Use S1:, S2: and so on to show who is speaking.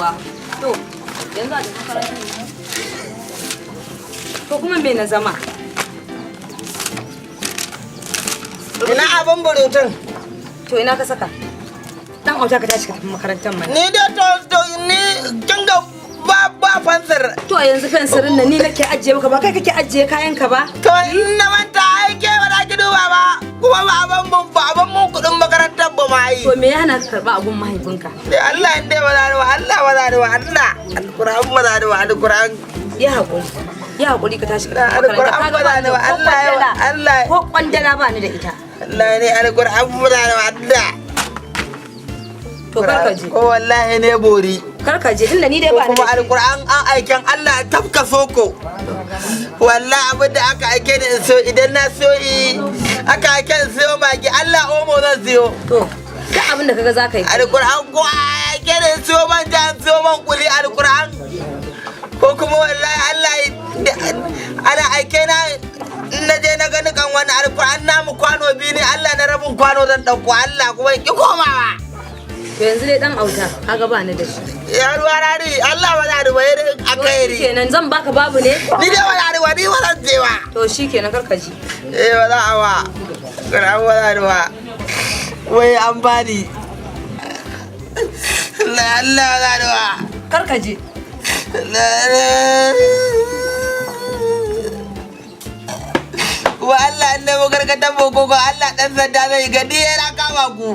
S1: Yawwa. To, yanzu a tafi makarantar ne. To kuma me na zama?
S2: Ina abin burutun?
S1: To ina ka saka? Dan auta, ka tashi ka tafi makarantar mana.
S2: Ni dai to ni kin ga ba fansir.
S1: To yanzu fensirin nan ni nake ajiye maka, ba kai kake ajiye kayan ka ba?
S2: To in na manta ai ke ba za ki duba ba. Kuma ba ban mun kuɗin makarantar ba ma yi.
S1: To me ya hana ka karba abun mahaifinka?
S2: Dai Allah in dai ba za ni ba, Allah ba za ni ba, Allah. Alƙur'an ba za ni ba, Alƙur'an.
S1: Ya haƙuri. Ya haƙuri ka tashi ka tafi
S2: Alƙur'an
S1: makaranta. Kaga
S2: ba za ni ba,
S1: ko
S2: Allah ya
S1: kwandala.
S2: Allah.
S1: Ko kwandala ba ni da ita.
S2: Allah ne, Alƙur'an ba za ni ba, Allah.
S1: To kar ka je.
S2: Ko wallahi ne bori.
S1: Kar ka je tunda ni dai
S2: Ko
S1: ba ni
S2: kuma
S1: da shi.
S2: Alƙur'an an aiken Allah tafka soko. Wallahi abin da aka aike ni in so, idan na so yi, aka aike in siyo magi, Allah omo zan siyo.
S1: To duk abin da kaga za ka yi.
S2: Alƙur'an ko a aike ni in siyo manja, in siyo man kuli, Alƙur'an. Ko kuma wallahi Allah ana aike na in na je na gani kan wani, Alƙur'an namu kwano 2 ne, Allah na rabin kwano zan ɗauko, Allah kuma in ki komawa.
S1: To yanzu dai dan auta, kaga ba ni da shi.
S2: Ya ruwa rari, Allah ba za ni ba a
S1: To
S2: kai ni.
S1: shikenan, zan baka babu ne?
S2: Ni dai ba za ni ba, ni ba zan je ba.
S1: To shikenan, kar ka ji.
S2: Eh, ba za a ba. Alƙur'an ba za ni ba. Wai an bani. Allah, Allah ba za ni ba.
S1: Kar ka je.
S2: Wa Allah in nemo gargatan boko ko Allah dan sanda zai gani yana kama ku.